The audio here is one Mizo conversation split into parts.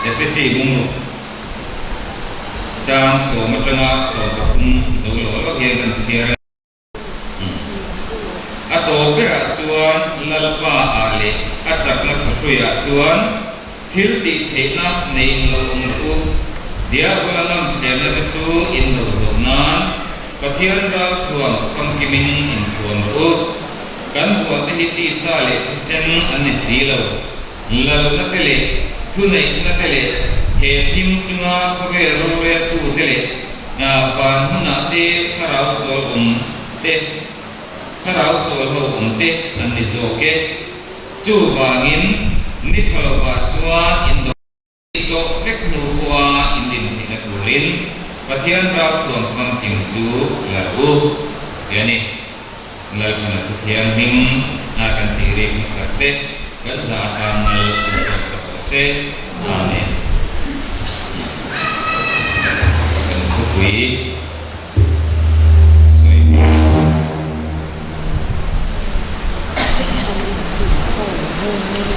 Efesi bungruk chang sawm atanga 13 zo lo lo hian kan chhiar a ni. A tawp berah chuan Lalpa ah leh a chakna thawhruiah chuan thil tih theihna nei in lo awm rawh u. Diabola ngam thlemna te chu in lo zawh nan Pathian ralthuam famkimin in thuam rawh u. Kan buan te hi tisa leh thisen an ni si lo. Lalna te leh thuneihna te leh he thim chunga khawvel roreltu te leh van hmunah te thlarau sual awm te, thlarau sual ho awm te an ni zawk e. Chuvangin ni tha lovah chuan in do. Zawh vek hnu pawha in din theihna turin Pathian ralthuam famkim chu la rawh u ti a ni. Lalphana thu thianghlim a kan tih rik hmasak te kan za atan mal in sawm sak rawh se. Amen. Kan thupui sawi tur.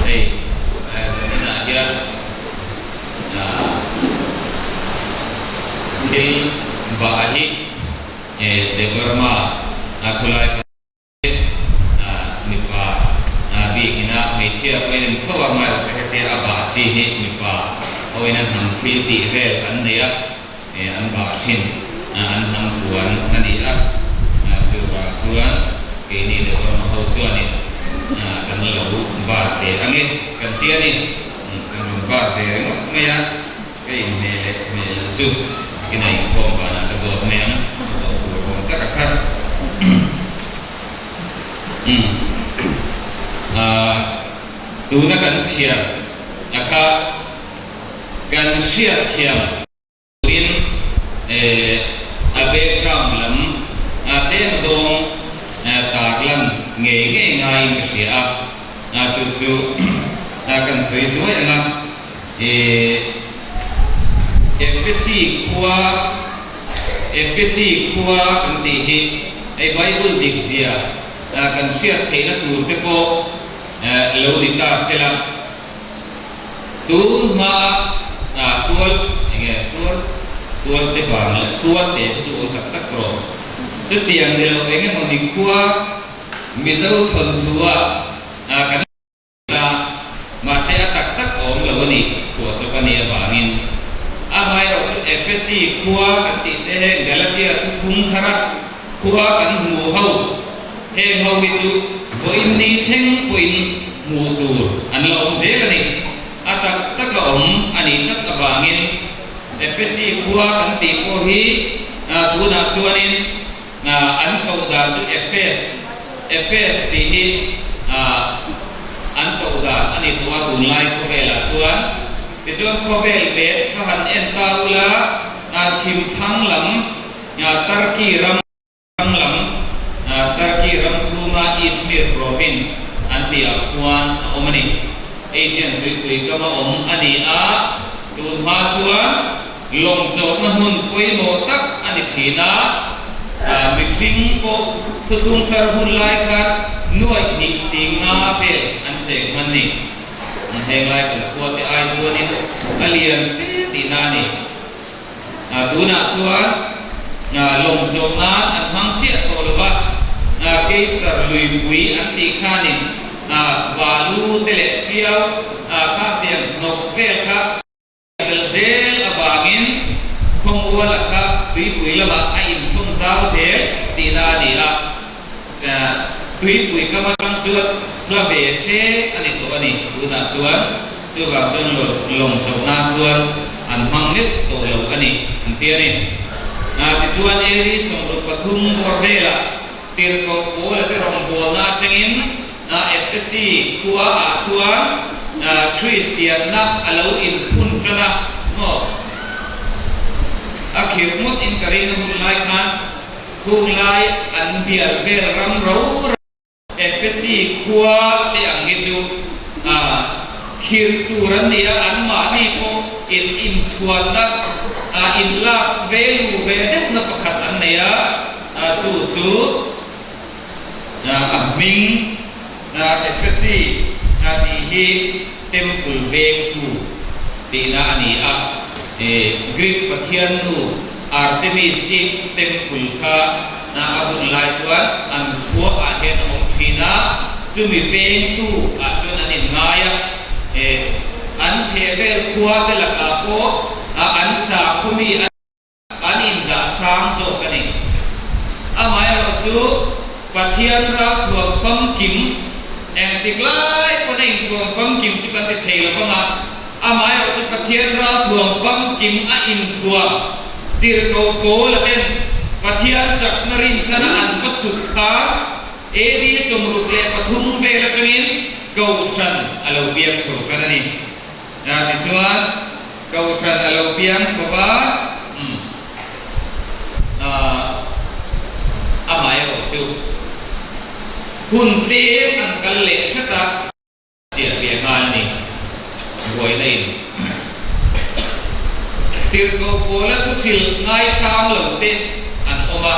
Hei zaninah hian thil bah hi Debarma a khulai pawh mipa biakina hmeichhia pawhin an tho a, hmai awk hetia a bah chi hi mipa hoin an hnam thil tih vel an nei a. An bah thin a, an hnam puan a ni a, chuvang chuan keini leh Burma ho chuanin kan lo bat ve ang e kan ti a ni. Kan rawn bat ve ringawt mai a, ka inhmeh leh hmeh loh chu ina inkhawm vanah ka zawt mai ang, ka zawh tur awm tak a kha. Tuna kan chhiar a kha kan hriatthiam. Turin a background lam tlem zawng tarlan ngei ngei ngaiin ka hria a, chu chu kan sawi zuai ang a. Efesi khua Efesi khua kan tih hi hei Bible dik zia kan hriat theihna tur te pawh lo ni ta sela. Tun hmaa tual enge tual tual te vang leh tual te kha chu awm tak tak rawh. Chutiang ni lo eng emaw ni khua Mizo thawnthu ah kan ta mahse a tak tak awm lo a ni phuah chawp a nih avangin amaherawh chu Efesi khua kan tih te heng Galatia thuthung thara khua kan hmu ho Heng ho hi chu vawiin ni thleng pawhin hmuh tur an la awm zel a ni. A tak tak a awm a nih tlat avangin Efesi khua kan tih pawh hi tunah chuanin an koh dan chu Efes, Efes tih hi an koh dan a ni tawh a tunlai khawvelah chuan. Tichuan khawvel bet kha han en ta ula chhim thlang lam Turkey ram, Ram lam Turkey ram chhunga Izmir province an tihah khuan a awm a ni. Aegean tuipui kama awm a ni a, tun hma chuan lawng chawhna hmun pawimawh tak a ni thin a, mihring pawh thuthlung thar hun lai khan nuaih hnih si nga vel an cheng hman ni. Heng lai kan khua te ai chuanin a lian fe tihna a ni. Tunah chuan lawng chawh nan an hmang chiah tawh lo va, Keister luipui an tih khanin balu te leh tiau kha tiang hnawk vel kha bel zel avangin khawmuala kha tuipui lamah a insawn zau zel tihna a ni a, tuipui kam atang chuan hla ve fe a ni tawh a ni tunah chuan. Chuvang chuan lawng chauh nan chuan an hmang meuh tawh lo a ni, an ti a ni. Tichuan Eli 63 bawr velah tirhkoh Paula te rawngbawlna atangin Efesi khua ah chuan Kristianna a lo inphun tan a, maw? A khirh ngawt in ka ring a hun lai khan khung lai an bial vel ram ro ro. Efesi khua te ang hi chu khirh tur an ni a, anmahni pawh in inchhuanna, inlak ve lu ve deuhna pakhat an nei a, chu chu a hming Efesi tih hi Temple vengtu. tihna a ni a. Greek pathiannu Artemis hi temple kha a hun lai chuan an khua ah hian a awm thin a, chumi vengtu ah chuan an inngai a. An chhehvel khua te lakah pawh an sakhawmi a. An indah sang zawk a ni. Amaherawh chu Pathian ralthuam famkim engtik lai pawn a inthuam famkim chu kan ti thei lo vang a, amaherawh chu Pathian ralthuam famkim a inthuam tirhkoh Paula ten Pathian chakna rinchana an va suk kha AD 63 vel atangin Kohhran a lo piang chho tan a ni. Tichuan, Kohhran a lo piang chho va, umm, ah, amaherawh chu hun tlem an kal leh hret a, chiah ve nghal a ni. Buaina in tirhkoh pawla thuhrilh ngaisang lo te an awm a,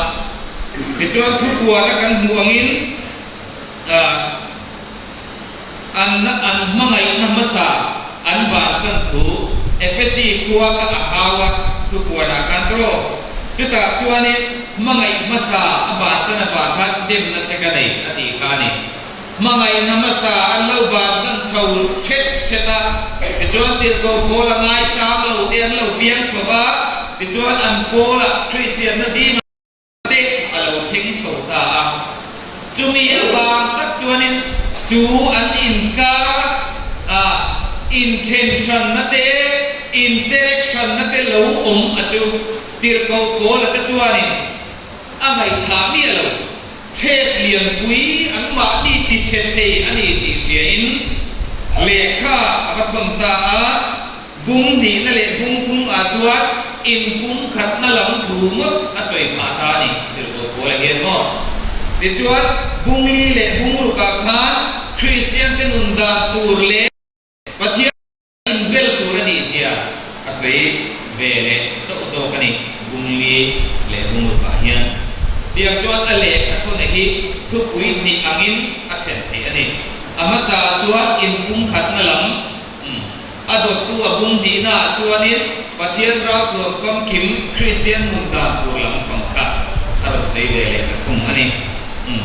tichuan thupuana kan hmuh angin, ah, An an hmangaihna hmasa an bansan thu Ephesi khua ka a hau a, thupuanah khan tawh. Chutah chuanin hmangaih hmasa a bansan avang khan demna che ka nei a tih kha a ni. Hmangaihna hmasa an lo bansan chho hret hret a, tichuan tirhkoh pawl a ngaisang lo te an lo piang chho va, tichuan an pawlah Kristianna zingah, te a lo thleng chho ta a. Chumi avang tak chuanin chu an inkar a inthenhranna te, interaction-na te lo awm a chu tirhkoh Paula te chuanin a ngaihthah miah lo. Thep lianpui anmahni tichhe thei a ni tih hriain lehkha a va thawn ta a. Bung hnihna leh bung thum ah chuan inpum khatna lam thu ngawt a sawi phah ta a ni, tirhkoh Paula hian maw? Tichuan, bung li leh bung ruk ah khan Kristian te nun dan tur leh Pathian inbel tur a nih zia a sawi ve leh chauh zawk a ni, bung li leh bung ruk ah hian. Tiang chuan a lehkha thawna hi thupui hnih angin a then theih a ni. A hmasa ah chuan inpum khatna lam Umm. A dawttu a bung hnihna ah chuanin Pathian ralthuam famkim Kristian nun dan tur lam pang kha a rawn sawi ve leh ta thung a ni. Umm.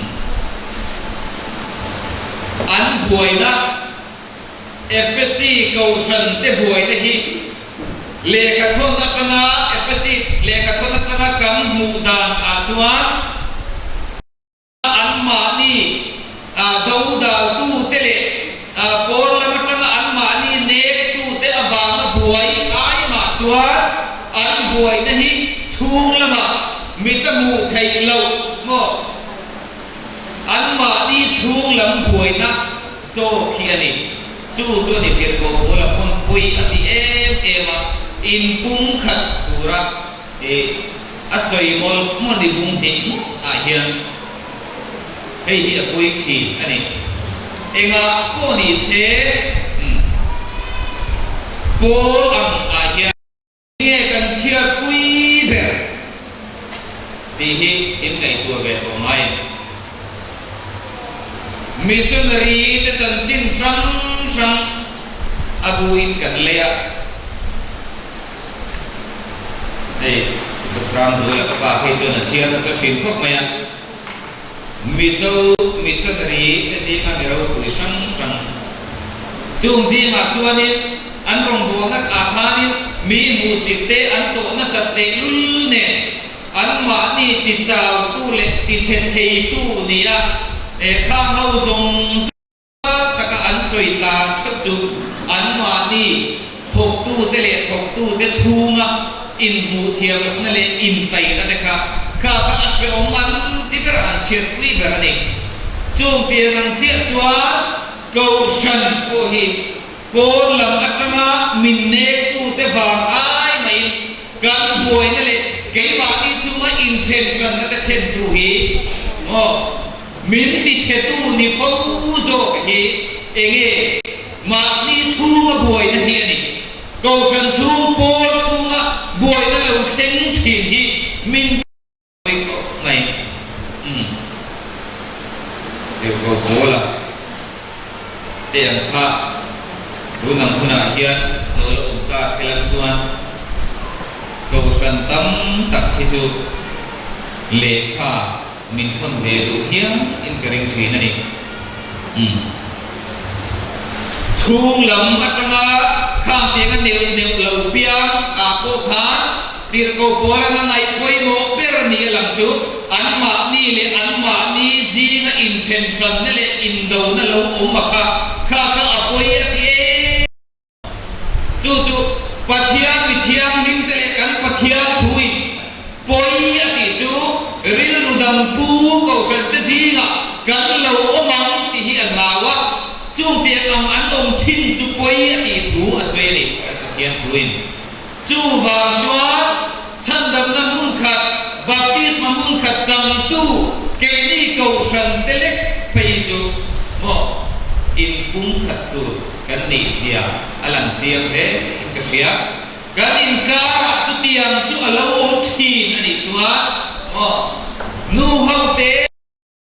An buaina Ephesi Kohhran te buaina hi lehkhathawn atanga Ephesi lehkhathawn atanga kan hmuh dan ah chuan, Anmahni dodaltute leh pawn lam atanga anmahni nektute avanga buai ai mah chuan an buaina hi chhung lamah mit a hmuh theih loh maw? Anmahni chhung lam buaina zawk hi a ni. Chu chu a ni tirhkoh pawl a pawn pawi a ti em em a, inpumkhat tura Ih, a sawi mawl mawl ni bung hnih ngawt ah hian hei hi a pawi thin a ni. Engah pawh ni se, umm, pawl ang ah hian nge kan chhiatpui ber tih hi in ngaihtuah ve tawh ngai em? Missionary te chanchin hrang hrang a bu in kan lei a. Hei Pasram Zuala ka pa phei chuan a chhiar nasa thin khawp mai a. Mizo missionary te zinga mi ropui hrang hrang chung zingah chuanin an rawngbawlna ah khanin mi hmuhsit te an tawh nasat tehlul nen anmahni tichautu leh tichhe theitu nia khang ho zawng taka an sawi tlan theuh chu anmahni thawktute leh thawktute chhunga inhmuh thiam lohna leh intaina te kha kha kha a hrehawm an ti ber a, an chhiatpui ber a ni. Chung tiang ang chiah chuan Kohhran pawh hi pawn lam atanga min nektute vang ai maiin kan buaina leh keimahni chunga inthenhranna te thlentu hi maw Min tichhetu ni fo zawk hi enge mahni chhunga buaina hi a ni. Kohhran chhung pawl chhunga buaina lo thleng thin hi min pawi khawp mai. Umm. Tirhkoh Paula te ang kha tun ang hunah hian lo la awm ta. ta selang chuan Kohhran tam tak hi chu lehkha min thawn ve duh hial in ka ring thin a ni. Umm. Chhung lam atanga khang tianga neuh neuh lo piang ah pawh khan Tirhkoh Paula'n a ngaih pawimawh ber ni a lang chu anmahni leh anmahni zinga inthenhranna leh indona lo awm a kha kha kha a pawi a ti em. Chu chu Pathian mi thianghlimte leh kan Pathian thuin pawi a tih chu rilru dang pu Kohhrante zingah kan lo awm ang tih hi a hlau a, chung tiang ang an awm thin chu pawi a tih thu a sawi a ni kan Pathian thuin. Chuvang chuan chhandamna hmun khat, baptisma hmun khat changtu keini Kohhrante lek phei chu maw inpumkhat tur kan nih zia a lang chiang hle in ka hria. Kan inkarah chutiang chu a lo awm thin a nih chuan maw nu ho te,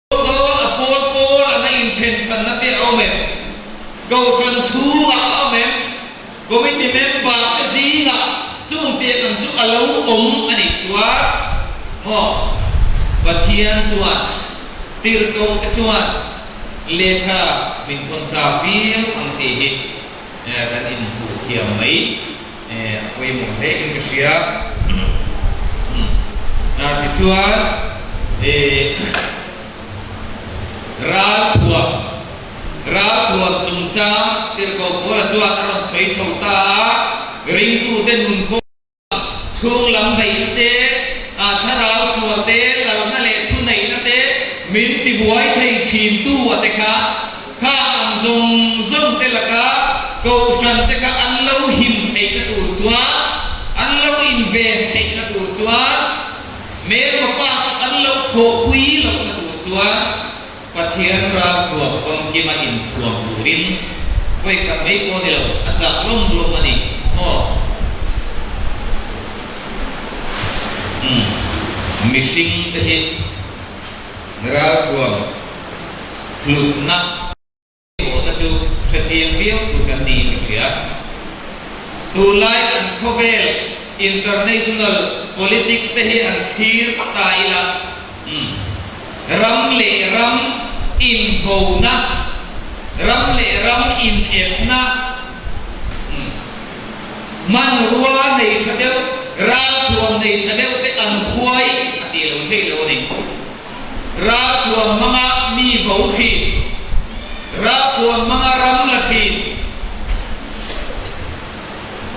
Dawn a pawl pawl an a inthen thanna te a awm em? Kohhran chhungah a awm em? Committee member te zingah chung tiang ang chu a lo awm a nih chuan maw Pathian chuan tirhkoh te chuan lehkha min thawn chak viau ang tih hi kan inhmuh thiam mai a pawimawh hle in ka hria. Tichuan ralthuam ralthuam chungchang Tirhkoh Paula chuan a rawn sawi chho ta a, ringtute nun pawh Chhung lam beihna te, thlarau sual te, lalna leh thuneihna te min tibuai thei thintu a te kha, kha ang zawng zawng te laka kohhran te kha an lo him theihna tur chuan, an lo inven theihna tur chuan, hmelma pa chu an lo thawhpui lohna tur chuan, Pathian ralthuam famkima inthuam turin vawikhat mai pawh ni lo, a chah lawm lawm a ni maw? Umm, mihring te hi ralthuam hlutna pawhna chu hre chiang viau tur kan niin ka hria. Tunlai kan khawvel international politics te hi han thlir ta ila, Umm. Ram leh ram inhona, ram leh ram inepna, umm, hmanrua nei tha deuh, ralthuam nei tha deuh te an huai a tih lo theih lo a ni. Ralthuam hmanga mi vo thin, ralthuam hmanga ram la thin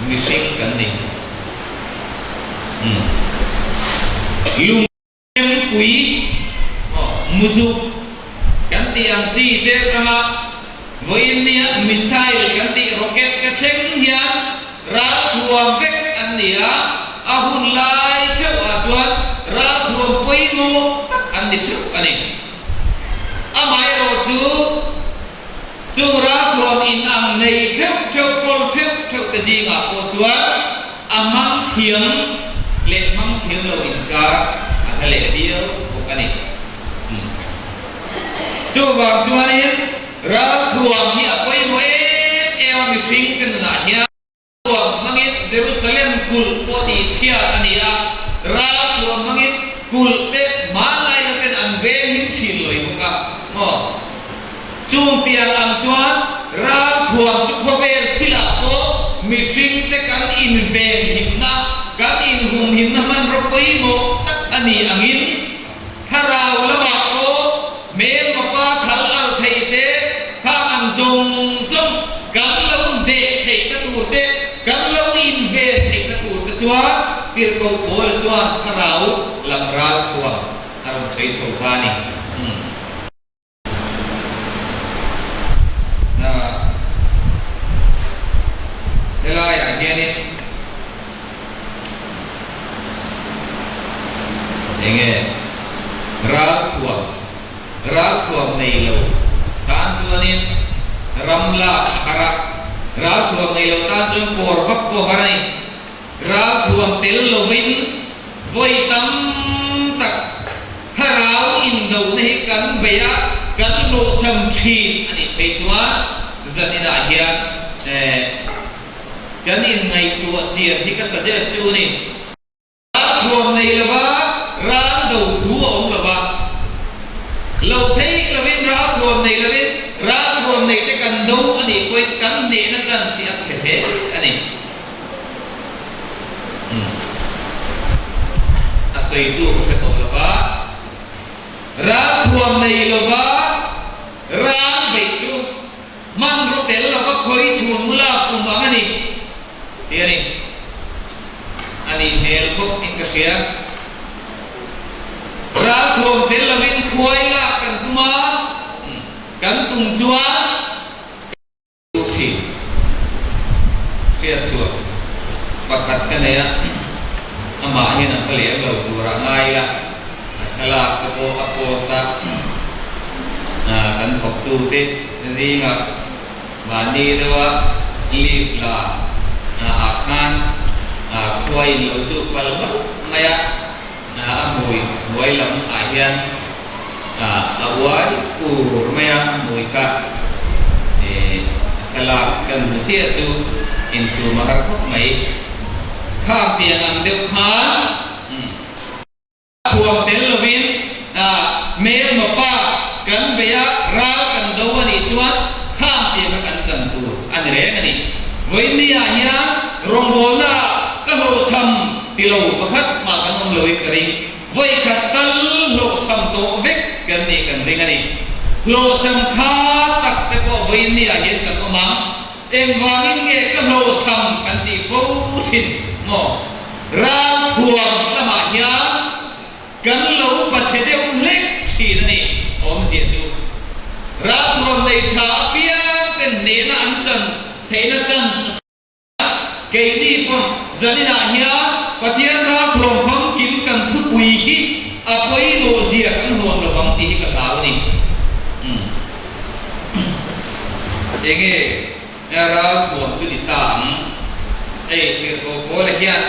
mihring kan ni. Umm. Lung. Pui muzuk kan tih ang chi te atanga vawiin nia missile kan tih rocket te thleng hian ralthuam vek an ni a, a hun lai theuh ah chuan ralthuam pawimawh tak an ni theuh a ni. Amaherawh chu chung ralthuam inang nei theuh theuh pawl theuh theuh te zingah pawh chuan A hmang thiam leh hmang thiam lo inkar a hla leh viau bawk a ni. Chuvang chuanin ralthuam hi a pawimawh em em a mihring te nunah hian ralthuam hmangin Jerusalem kulh pawh tih chhiat a ni a, ralthuam hmangin kulh te hmanlai la ten an venghim thin lawih bawk a maw? Chung tiang ang chuan ralthuam chu khawvel thilah pawh mihringte kan invenhimna, kan inhumhimna hmanraw pawimawh tak a ni angin, thlarau lamah pawh hmelma pa thal al theih te, khang ang zawng zawng kan lo hneh theihna tur te, kan lo inven theihna tur te chuan Tirhkoh Paula chuan thlarau lam ralthuam a rawn sawi chho ta a ni. Helaiah hianin enge ralthuam ralthuam nei lo tan chuanin ram lak a har a, ralthuam nei lo tan chuan kawr vak pawh a har a ni. Ralthuam tel lovin vawi tam tak thlarau indohna hi kan bei a, kan hlawhchham thin a nih phei chuan zaninah hian. kan inngaihtuah chian hi ka suggest chu ni. Ralthuam nei lova ral do thu a awm lova, lo theih lovin ralthuam nei lovin ralthuam nei te kan do a nih pawhin kan hnehna chance hi a chhe hle a ni. Umm. A sawitu ka hre tawh lova, ralthuam nei lova ral beih chu Hmanraw tel lova khawi chhun mu lak kum ang a ni tih a ni. A nih hmel khawp in ka hria. Ralthuam tel lovin khuai lak kan tum a, kan tum chuan kan duh thin. Hriat chhuah pakhat ka nei a, amah hian a va lem lo turah ngai ila. A thlalak te pawh a post a, kan thawktute zingah mahni deuha leave la ah khan khua in lo zuh pal hlauh mai a, a hmui hnuai lam ah hian a uai ur mai a, a hmui kha a thlalak kan hmu chiah chu insum a har khawp mai. Khang pian ang deuh khan. Thuam tel lovin hmelma pa kan bei a, ral kan do a nih chuan khang tih kha kan chan tur a ni reng a ni. Vawiinni-ah hian rawngbawlnaah ka hlawhchham ti lo pakhat mah kan awm loin ka ring. Vawikhat tal hlawhchham tawh vek kan nih kan ring a ni. Hlawhchham kha tak te pawh vawiinni-ah hian kan awm ang. Engvangin nge ka hlawhchham kan tih fo thin maw? Ralthuam lamah hian kan lo pachhe deuh hlek thin a ni. Awmzia chu ralthuam nei tha apiang ten hnehna an chan theihna chance a siam a. Keini pawn zaninah hian Pathian ralthuam famkim kan thupui hi a pawimawh zia kan huam lo vang tih hi ka hlau a ni. Umm. Enge ralthuam chu ni ta ang? Hei Tirhkoh Paula hian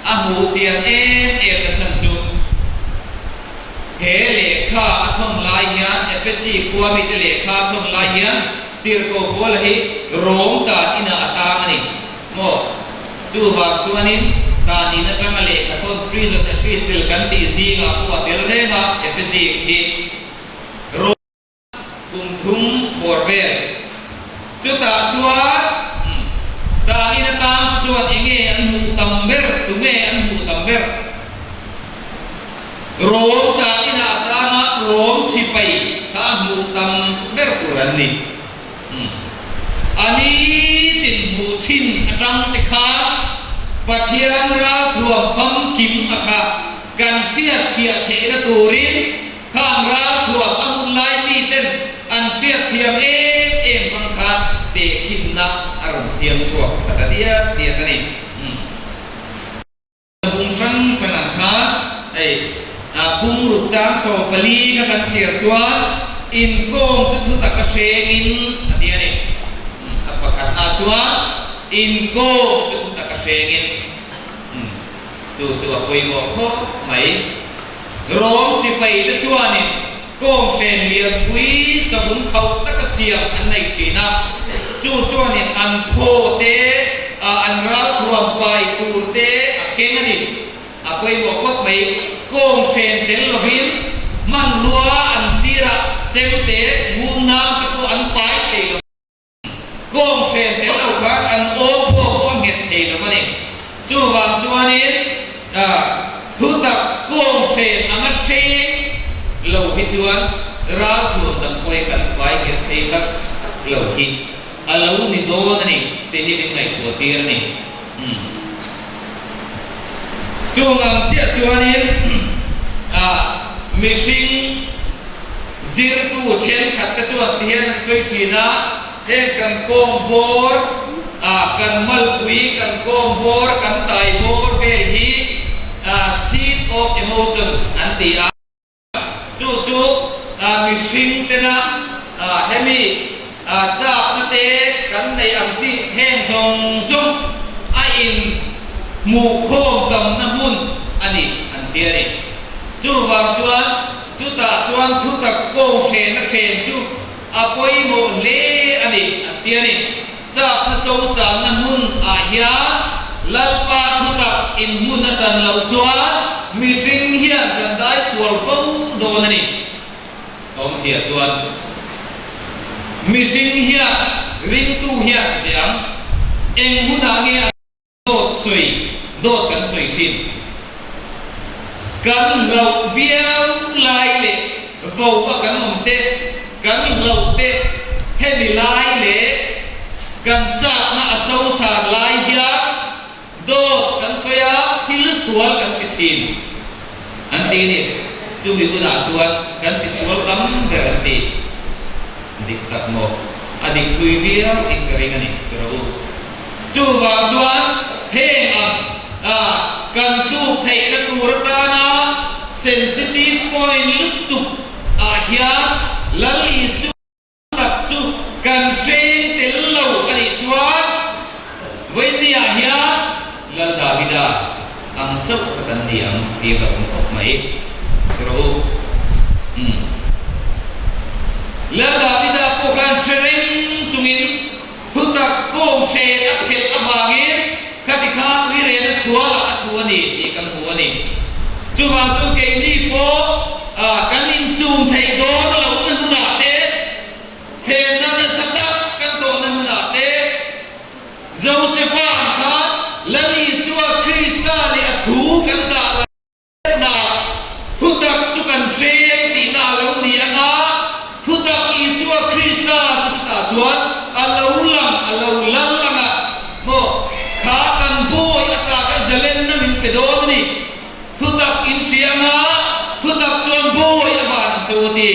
a hmuh chian em em na chhan chu he lehkha a thawn lai hian Ephesi khua mite lehkha a thawn lai hian Tirhkoh Paula hi Rom tan inah a tang a ni maw? Chuvang chuanin tan in atanga lehkha thawn Prison Epistle kan tih zingah pawh a tel reng a Ephesi hi Rom Kum thum bawr vel. Chutah chuan Danin atang chuan enge an hmuh tam ber, tunge an hmuh tam ber? Rom Danin atanga Rom sipai kha a hmuh tam ber tur an ni. A nitin hmuh thin atang te khan Pathian ralthuam famkim a kha kan hriatfiah theihna turin Khang ralthuam a hun lai miten an hriatthiam em em hmang khan tehkhinna a rawn siam chhuak ta ta diat diat a ni. Bung hrang hrang ang khan hei bung ruk chang 14 kha kan chhiar chuan inkawng chu thutak a hrengin a ti a ni. A pakhatna chuan inkawng chu thutak a hrengin chu chu a pawimawh khawp mai. Rom sipai te chuanin kawnghren lianpui savun khauh taka siam an nei thin a, chu chuanin an thaw te, an ralthuam pai tur te a keng a ni. A pawimawh khawp mai, kawnghren tel lovin hmanrua an sirah chemte, ngun-nang te pawh an pai thei lo. Kawng hren tel lo khan an awm pawh pawh a nghet thei lo a ni. Chuvang chuanin thutak kawng hren anga hreng lo hi chuan ralthuam dang pawh hi kan vai nghet thei tak tak lo hi a lo ni dawn a ni tih hi min ngaihtuah tir a ni. Chung ang chiah chuanin mihring zirtu thenkhat te chuan ti hian an sawi thin a, heng kan kawng bawr, kan malpui, kan kawng bawr, kan tai bawr vel hi seat of emotions an ti a. Chu chu mihring tena hemi chakna te kan nei ang chi heng zawng zawng a in hmuh khawm tamna hmun a ni an ti a ni. Chuvang chuan chutah chuan thutak kawng hrehna hren chu a pawimawh hle a ni an ti a ni. Chakna sosanna hmun ah hian Lalpa thutak in hmun a chan loh chuan mihring hian kan dai sual fo dawn a ni. Awmzia chuan mihring hian ringtu hian ti ang eng hunah nge a Dawt sawi, dawt kan sawi thin. Kan hlauh viau lai leh vo a kan awm te, kan hlauh te hemi lai leh kan chakna a sosan lai hian dawt kan sawi a, thil sual kan ti thin an ti ni. Chumi hunah chuan kan ti sual tam ber an ti. Dik tak maw? A dik thui viau in ka ring a ni, ti rawh u. Chuvang chuan heng ang a kan tluk theihna tur atana sensitive point lutuk ah hian Lal Isua tak chu kan hreng tel lo a nih chuan Vawinia hian Lal Davida ang chauh kha kan ni ang tih a ka awm khawp mai. Ti rawh u. Umm. Lal Davida pawh khan hre reng chungin Thutak kawng hren a phelh avangin khati khan uirena sualah a thu a ni tih kan hmu a ni. Chuvang chu keini pawh kan insum theih dawn lohna hmunah te, thlenna nasa tak kan tawhna hmunah te, Josepha ang khan Lal Isua Krista leh a thu kan dah lo. Hna, thutak chu kan hreng tihna a lo ni ang a, thutak Isua Krista chu chutah chuan a lo lang, a lo lal ang a, maw, kha kan bawi ataka zalenna min pe dawn a ni. Thutak in hria ang a, thutak chuan bawi a van ang chu a ti.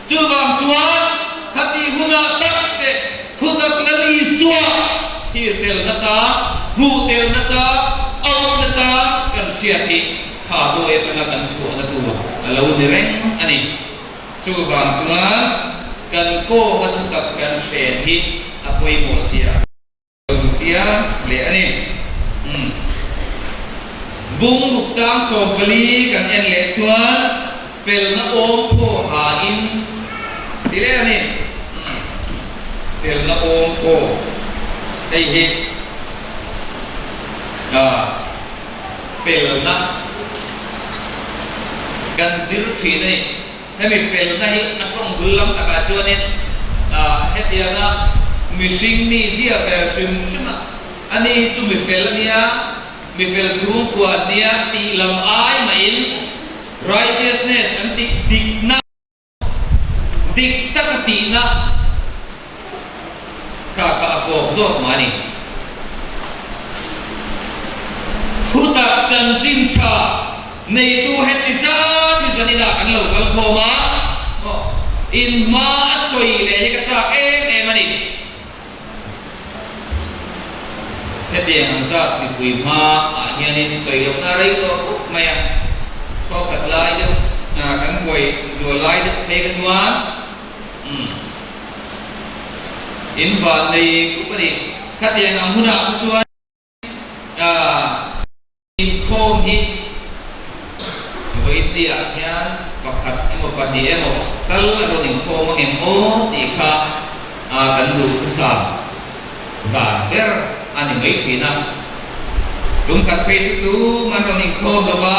Chuvang chuan khati hunah tak te thutak Lal Isua thir tel nachang, hmuh tel nachang, auh nachang kan hriat hi kha bawi atanga kan chhuahna tur a lo ni reng a ni. Chuvang chuan kan kawnga thutak kan hren hi a pawimawh zia. Lo chiang leh a ni. Umm. Bung ruk chang 14 kan en leh chuan felna awm phaw ha in ti leh a ni. Umm. Felna awm phaw hei hi ah felna kan zir thin a ni. Hemi felna hi a tawng bul lam takah chuanin hetianga mihring mi zia ber hrim hrim a, ani hi chu mi fel a nia, mi fel chhungkua an nia tih lam ai mahin righteousness an tih dikna, dik taka tihna kha kha a kawk zawk mah a ni. Thutak chanchin tha Neitu heti zat hi zaninah kan lo kal khawm a, in hma a sawi leh hi ka chak em em a ni. Hetiang ang zat mipui hma ah hianin sawi lohna a rei tawh khawp mai a, thawkhat lai deuh kan buai zual lai deuh phei kha chuan in van nei khup a ni. Khatiang ang hunah kha chuan Inkhawm hi vawiin tihah hian pakhat emaw pahnih emaw tal a rawn inkhawm ang em aw tih kha kan duhthusam dan ber a ni mai thin a. Tum khat phei chu tum an rawn inkhawm lo va,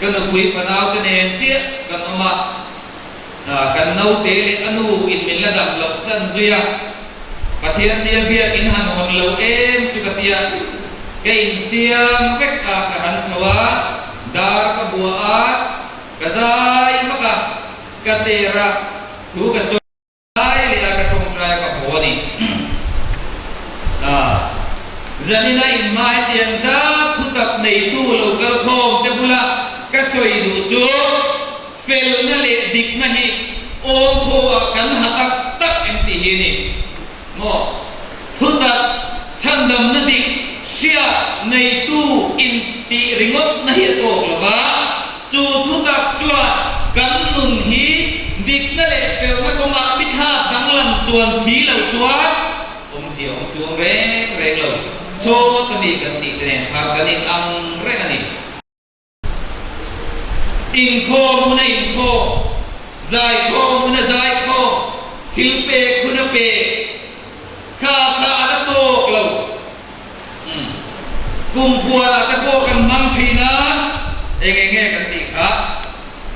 ka nupui fanaute nen chiah kan awm a. Kan naute leh a nu in min la dam loh san zui a, Pathian nia biak in han hawn lo em chu ka tia, ka insiam vek a, ka han chho a, dar ka bua a, ka zai vak a, ka cher a, thu ka sawi. Lai leh a ka tawngtai a ka haw a ni. Zanina inhma hetiang zat thutak neitu lo kal khawm te bula ka sawi duh chu felna leh dikna hi awm phaw ah kan ha tak tak em tih hi a ni. Maw? Thutak chhandamna dik hriat neitu in tih ringawtna hi a tawk lo va, chu thutak chuan kan nun hi dikna leh felna kawngah mi thlak danglam chuan si lo chuan awmzia awm chuang reng reng lo. Sawt a mi kan tih te nen khan kan in ang reng a ni. Inkhawm hun a inkhawm, zaikhawm hun a zaikhawm, thil pek hun a pek. Kha kha a la tawk lo. Umm. Kum puanah te pawh kan hmang thin a, eng eng nge kan tih kha?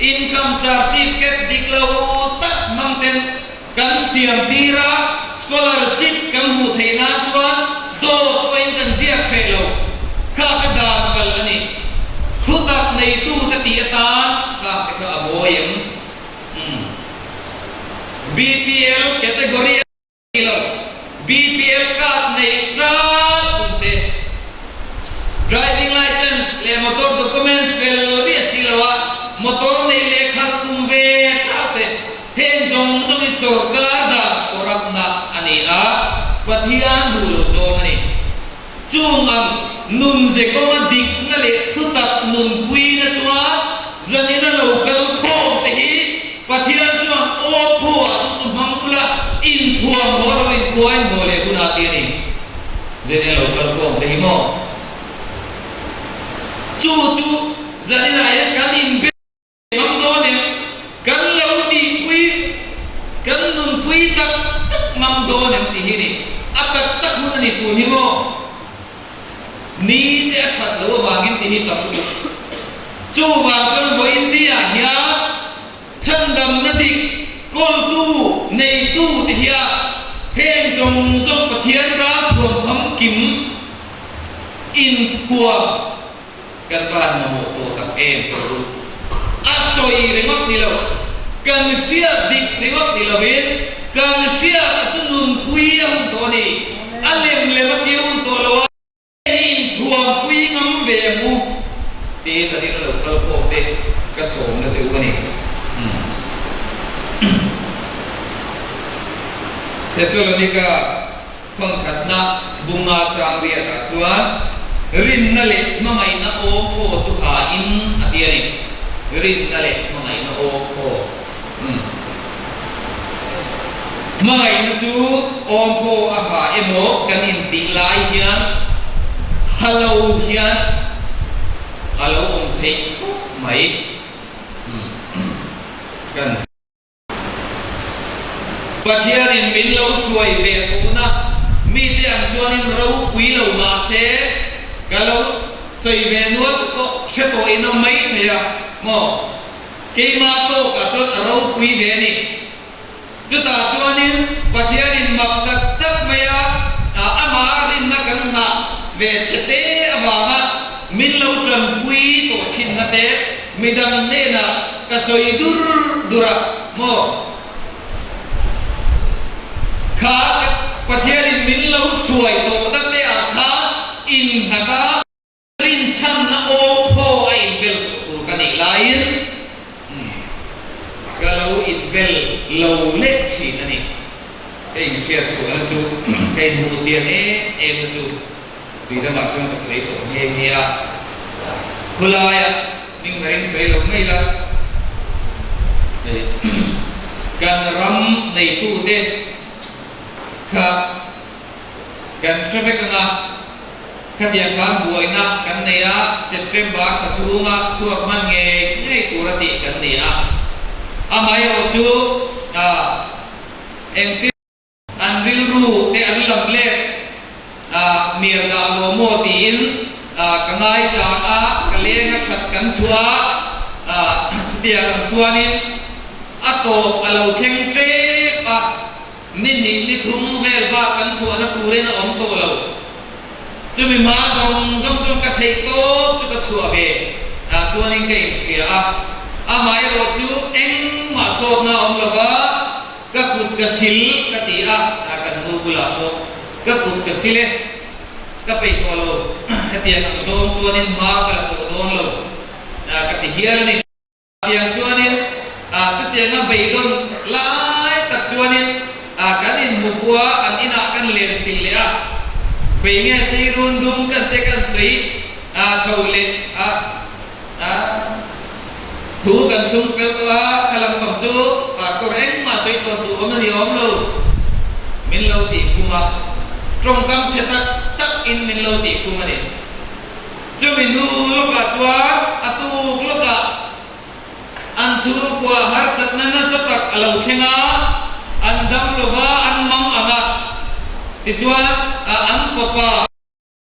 Income certificate dik lo tak hmang ten kan siam tir a, scholarship kan hmuh theih nan chuan dawt pawhin kan ziak hreh lo. Kha ka dan kal a ni. Thutak neitu te tih atan khang te kha a mawi em? Umm. BPL category a ni lo. BPL card neih tan kum te. Driving licence leh motor documents fel miah si lo a motor neih leh khalh tum ve tau te. Heng zawng zawng hi sorkar dan corrupt-na a ni a, Pathian duh loh zawng a ni. Chung ang nunze kawnga dikna leh thutak nunpuina chuan zanina lo kal khawm te hi Pathian chuan aw phuah chu chu hmang ula inthuam haw lo inkhuain haw leh hunah ti a ni. Zanina lo kal khawm te hi maw? Chu chu zaninah hian kan inbe. Ngam dawn em? Kan lo tihpui, kan nunpui tak tak ngam dawn em tih hi ni. A tak tak hun a ni tun hi maw? Ni te a that loh avangin tih hi tam lutuk. Chuvang chuan vawiin ni ah hian chhandamna dik kawltu, neitu te hian heng zawng zawng Pathian ralthuam famkim inthuam Kan van mamawh tawh tak em tawh u. A sawi ringawt ni lo, kan hriat dik ringawt ni lovin kan hriat a chu nunpui a hun tawh a ni. A lem lem a tir hun tawh lo a. Hei hi inthuampui ngam ve ang u ti zanin lo kal khawm te ka sawmna che u a ni. Thessalonika. Thawnkhatna bunga chang riatah chuan rinna leh hmangaihna aw phaw chu ha in a ti a ni. Rinna leh hmangaihna aw phaw. Umm. Hmangaihna chu awm phaw a ha emaw kan intih lai hian ha lo hian a lo awm theih khawp mai. Umm. Kan. Pathianin min lo hruai ve tuna mite ang chuanin ropui lo mah se, ka lo sawi ve nual pawh hre tawh in awm mai thei a maw? Keimah tawkah chuan a ropui ve a ni. Chutah chuanin Pathianin mak tak tak maia amah rinna kan nghah ve che te avanga min lo tanpui tawh thinna te, Midang hnenah ka sawi dur dur a, maw? Kha Pathianin min lo hruai tawh na te ah khan innghat a, rinchhanna awm phaw a inbel tawh tur ka nih laiin ka lo inbel lo leh thin a ni. Ka inhriat chhuahna chu ka inhmuh chian em em na chu. Tui damah chuan ka sawi tawh nghe nghe a, khawlaia hming marin sawi lo mai la, kan ram neitute kha kan hre vek ang a, khatiang khan buaina kan nei a, September thla chhunga chhuak hman ngei ngei tura tih kan ni a, amaherawh chu engtin. An rilru te an lam let a, mial dah lo maw tiin ka ngai chang a, ka leng a that kan chhuah a, chutiang ang chuanin a tawp a lo thleng tep a, ni hnih ni thum vel bak kan chhuahna turin a awm tawh lo. Chumi hma zawng zawng chuan ka theih tawp chu ka chhuah ve ah chuanin ka inhria a, amaherawh chu engmah sawtna a awm lo va, Ka kut ka sil ka ti a, a kan nu bulah pawh ka kut ka sil e, ka peih tawh lo, hetiang ang zawng chuanin hma ka la tawh dawn lo ka ti hial a ni. Tiang chuanin chutianga beidawn lai tak chuanin kan inhmu khua an inah kan len chilh leh a, bei nge sei run dum kan te kan sawi chho leh a. A thu kan thlung fel tawh a, kha lampang chu pastor engmah sawi tawh suh awm a ni awm lo, min lo tih khum a, tawngkam chhe tak tak in min lo tih khum a ni. Chumi hnu lawkah chuan a tuk lawkah an chhungkua harsatna nasa tak a lo thleng a, an dam lova an mang ang a. Tichuan, an fapa.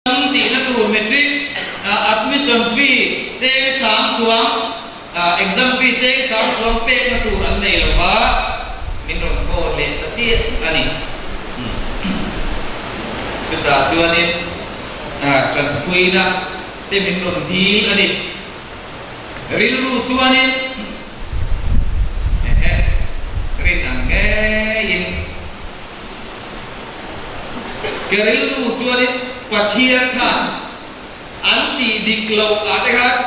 An tihna tur matric admission fee cheng sang chuang, exam fee cheng sang chuang pekna tur an nei lo va, min rawn phone leh ta chiah a ni. Chutah chuanin tanpuina te min rawn dil a ni. Rilru chuanin ehe rin ang ngeiin. Ka rilru chuanin Pathian khan an tih dik loh ah te khan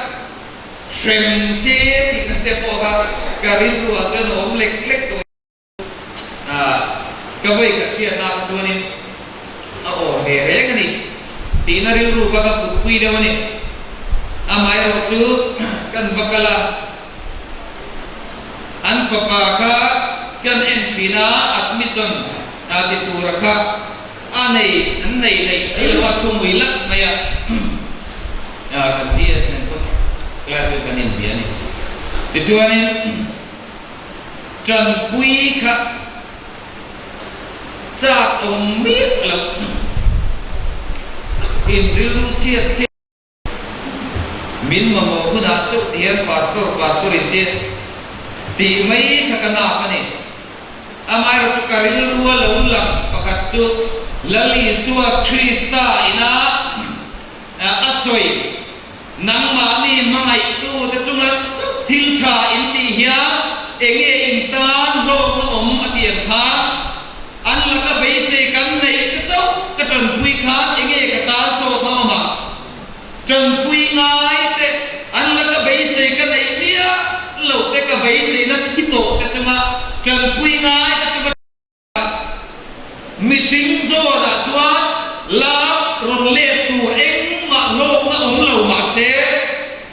hrem se tihna te pawh kha ka rilru ah chuan a awm lek lek tawh a, ka vawi ka hriatna kha chuanin a awm ve reng a ni tihna rilru kha ka putpui deuh a ni. Amaherawh chu kan va kal a. An fapa kha kan en thin a, admission ti tura kha a nei an nei daih si lo a, thumui lak mai a, kan GS nen pawh tlai chuan kan inbia a ni. Tichuanin tanpui kha chak awm miah loh in rilru chhiat chhiat. Min mamawh hunah chauh ti hian Pastor, Pastor in tia tih mai kha ka nap a ni. Amaherawh chu ka rilrua lo lang pakhat chu Lal Isua Krista ina a sawi, Nangmahni hmangaihtute chunga chauh thil tha in tih hian enge in tan hlawkna awm a ti ang khan, An laka beisei kan neih te chauh ka tanpui khan enge ka tan sawtna awm ang? Tanpui ngai te an laka beisei ka neih miah loh te ka beiseina thi tawh te chunga tanpui ngai te chu ka Mihring zawnah chuan la rawn let tur engmah hlawkna awm lo mahse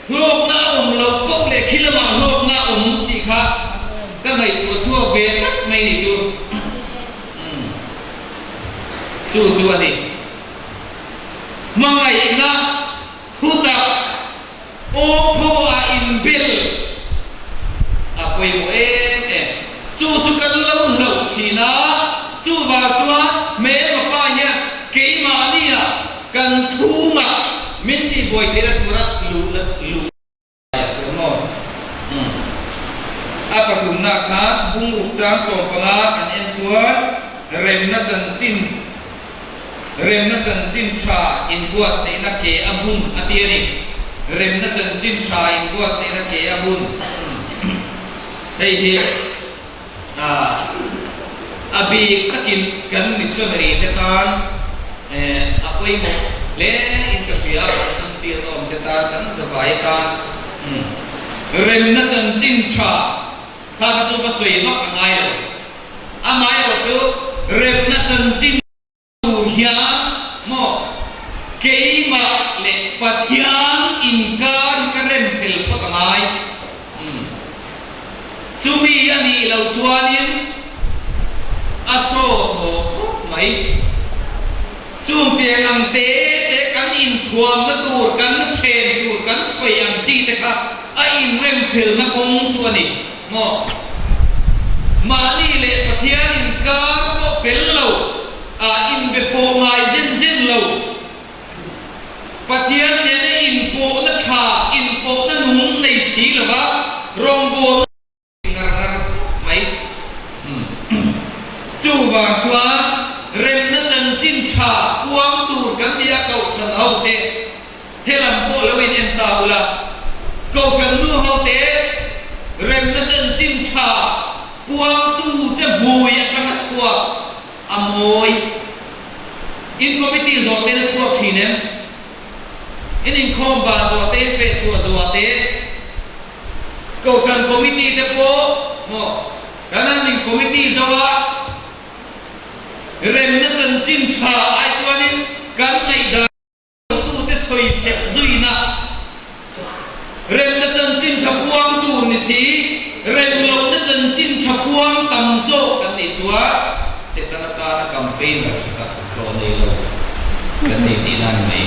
Hlawkna a awm loh poh leh khi lamah hlawkna a awm tih kha ka ngaihtuah chhuak ve tlat mai ni chu. Umm. Chu chu a ni. Hmangaihna thutak awmpho ah inbel a pawimawh em em. Chu chu kan lo hlauh thin a, chuvang chuan hmelma pa hian keimahnia Kan chhungah min tihbuai theihna tura luh luh laiah chuan maw? Umm. A pathumna khan bungruk chang 15 an en chuan remna chanchin remna chanchin tha inbuatsaihna ke a bun a ti a ni. Remna chanchin tha inbuatsaihna ke a bun. Umm. Hei hi. A bik takin kan missionary te tan a pawimawh hle in ka hria a, mission field a awm te tan, kan zavai tan remna chanchin tha kha kha chu ka sawi vak a ngai lo. Amaherawhchu remna chanchin. Tu hian maw keimah leh Pathian inkar hi ka rem fel phawt a ngai. Umm. Chumi a nih loh chuanin a sawt maw khawp mai. Chung tiang ang te te kan inthuamna tur, kan hren tur, kan sawi ang chi te kha a inrem felna kawng chu a ni maw? Mahni leh Pathian inkar pawh fel lo, ah inbe pawh ngai zen zen lo. Pathian nena inpawhna tha, inpawhna nung nei si lova rawngbawlna ngar ngar khawp mai. Chuvang chuan remna chanchin tha puang tur kan ni a kohhran ho te Helam pawh lo in en ta ula, Kohhran nu ho te remna chanchin tha puangtu te hmui atanga chhuak a mawi. In committee zawh ten a chhuak thin em? In inkhawm ban zawh te, in fehchhuah zawh te, Kohhran committee te pawh maw kan han in committee zo a, remna chanchin tha ai chuanin kan ngaihdan Tute sawi chep zuina remna chanchin tha puang tur ni si, rem lohna chanchin tha puang tam zawk kan nih chuan Satan atana campaigner tha tak hlawh nei lo kan ni tihna a ni mai.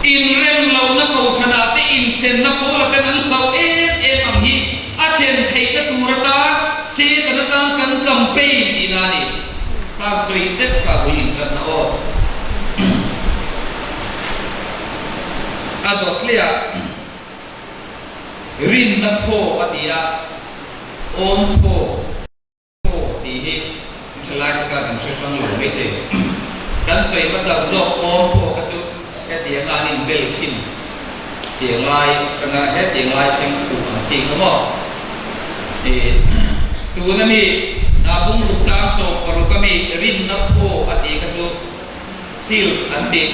Inrem lohna kohhranah te inthenna pawla ten an hlauh em em ang hi a then theihna tur atan Satan atan kan campaign tihna a ni. Kha sawi zet kha bul inṭanna aw. A dawt leh ah rinna phaw a ti a, awm phaw phaw tih hi ṭhalai te khan an hre hrang lo mai thei. Kan sawi hmasa zawk awm phaw kha chu hetianga an inbel ṭhin tiang lai aṭanga hetiang lai thleng khuh ang chi kha maw. Tuna mi bungruk chang 16 a mi rinna phaw a tih kha chu silk an tih.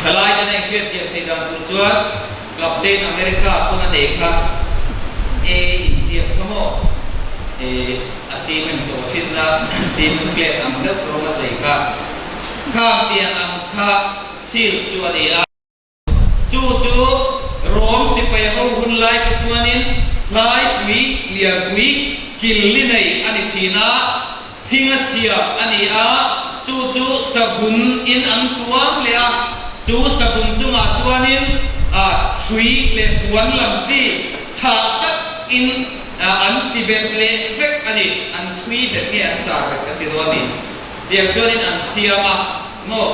Thalai ten a inhriattiam theih dan tur chuan Captain America pawn a neih kha e inziak kha maw a cement chaw thinna cement plate ang deuh rawng a chei kha khang tiang ang kha silk chu a ni a. Chu chu Rom sipai ho hun lai kha chuanin hlaipui lianpui kil li nei a ni thin a, thing a siam a ni a, chu chu savun in an tuam leh a, chu savun chungah chuanin a hrui leh puan lam chi chhah tak in an ti bet leh vek a ni, an thui bet nge an char bet kan ti dawn a ni, tiang chuanin an siam a. Maw?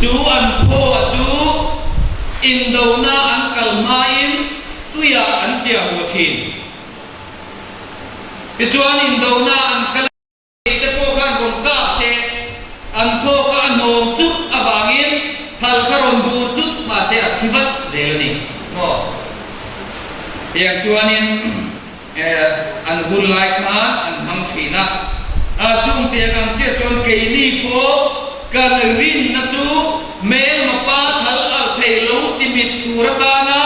Chu an phaw a chu indona an kal hmain tuiah an chiah haw thin. Tichuan indona an kal a te pawh khan rawn kap se, an phaw kha a hnawm chut avangin thal kha rawn bur chut mahse a thi vat zel a ni. Maw? Tiang chuanin. An hun lai khan an hmang thin a. Chung tiang ang chiah chuan keini pawh kan rinna chu hmelma pa thal alh thei lo ti mit tur atana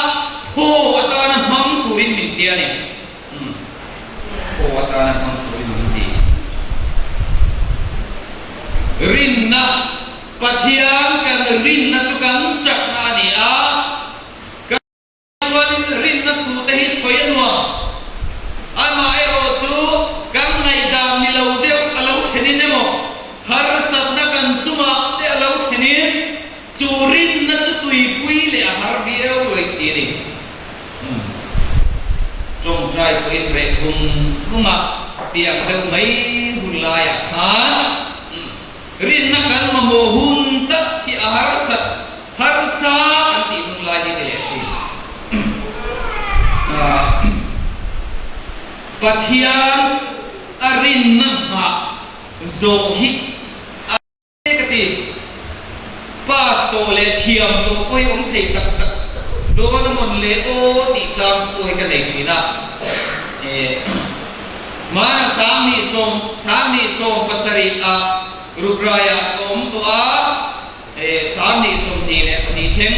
phaw atana hmang turin min ti a ni. Phaw atana hmang turin min ti. Rinna, Pathian kan rinna chu kan chakna a ni a. Chuanin rinna thu te hi sawi a nuam. Amaherawh chu kan ngaihdan ni lo deuh a lo thlenin emaw, harsatna kan chungah te a lo thlenin chu rinna chu tuipui leh a har viau lawi si a ni. Umm. Tawngtai pawhin reh vung vung a piang deuh mai hun laiah khan umm. Rinna kan mamawh hun tak hi a harsat harsa kan tih hun lai hi ni leh thin. Pathian a rinna nghah zawh hi a ka ti. Pass tawh leh thiam tawh pawh hi awm thei tak tak dawn a mawn le aw tih chang pawh hi ka nei thin a. Hmana 10,000, 10,070 ah Rukraiah ka awm tawh a, 10,022 thleng.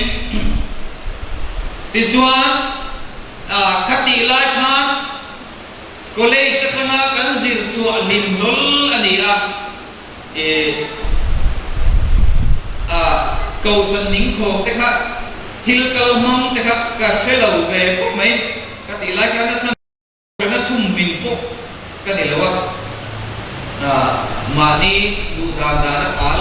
Tichuan, ka tih lai khan college atanga kan zir chhuah hlim hlawl a ni a, kohhran ningkhawm te kha thil kal hmang te kha ka hre lo ve khawp mai ka tih lai khan a chhan. Ka chhum min pawh ka ni lo a, mahni duh dan dan a tal.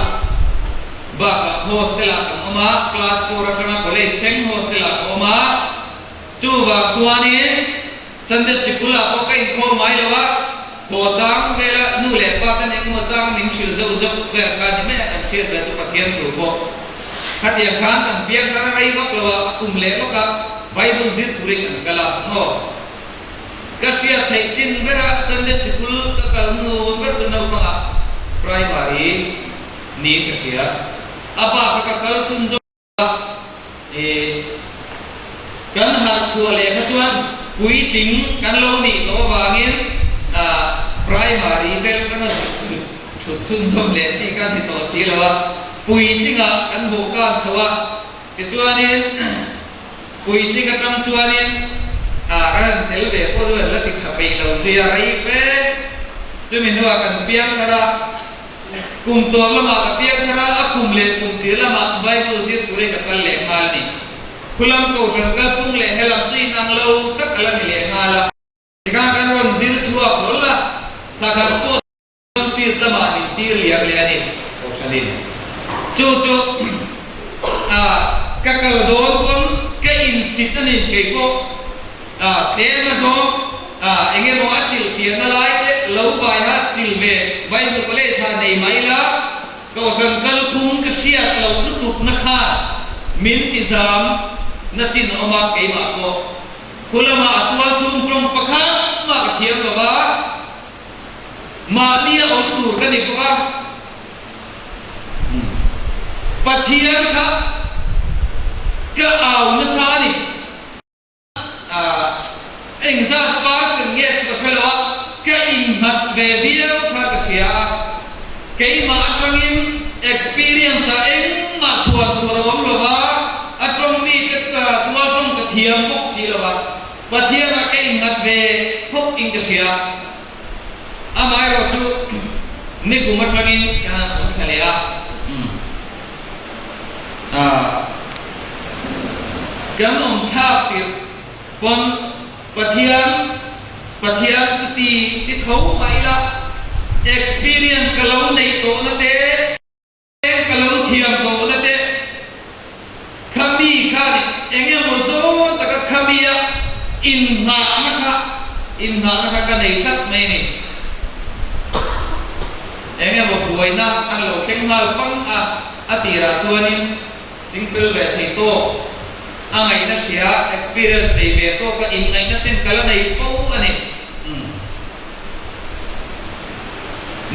Bakah hostel ah kan awm a, class four atanga college thleng hostel ah ka awm a, chuvang chuanin Sunday sikul ah pawh ka inkhawm ngai lo a, haw chang vela nu leh pa ten engemaw chang min hrilh zauh zauh vel kha ni mai a, kan hriat ve chu Pathian thu pawh khatiang khan kan piang thar a rei vak lo a, kum leh lawk a Bible zir turin kan kal a maw. Ka hriat theih chin berah Sunday sikul ka kal hnu ber chu naupangah primary niin ka hria. A bak a ka kal chhun zawk a, ih kan harh chhuah leh kha chuan puitling kan lo nih tawh avangin primary vel atanga zuk chhut chhun zawm leh chi ka ni tawh si lo a, puitlingah kan bawhkan chho a, tichuanin. Puitling atang chuanin ka han tel ve pawh chu an la ti tha peih lo zia rei fe. Chumi hnuah kan piang thar a, kum tawr lamah ka piang thar a, a kum leh kum tir lamah Bible zir turin ka kal leh nghal a ni. Khulam kohhran kalphung leh helam chu inang lo tak a la ni leh nghal a. Tikhan kan rawn zir chhuak hlawl a, thla khat pawh Chuan field lamah min tir liam leh a ni, Kohhranin. Chu chu ka kal dawn pawn ka insit a ni, kei pawh tlem a zawng. Eng emaw a hrilhfiahna lai te lo bai hat sil ve Bible College ah nei mai la, Kohhran kalphung ka hriat loh lutukna khan min ti zam na chin a awm a, keimah pawh khu lamah a tual chhung tawng pakhat mah ka thiam lo va, mahni a awm tur ka ni bawk a. Pathian kha ka au nasa a ni. Engzat percent nge chu ka hre lo a, ka innghat ve viau kha ka hria a, keimah atangin experience ah engmah chhuan tur a awm lo va, a tawng mi ka tual tawng ka thiam bawk si lo va, Pathianah ka innghat ve khawp in ka hria. Amaherawh chu nikum atangin ka han awm thla leh a. Kan awm thlak tirh pawn Pathian Pathian chu ti ti tho mah ila experience ka lo neih tawhna te, ka lo thiam tawhna te kha mi khan eng emaw zawn taka kha mia inngahna kha inngahna kha ka nei tlat mai a ni. Eng emaw buaina an lo thleng nghal pang a, a tirah chuanin chingfel ve thei tawk, a ngaihna hria, experience nei ve tawk a inngaihna chen ka la nei fo a ni.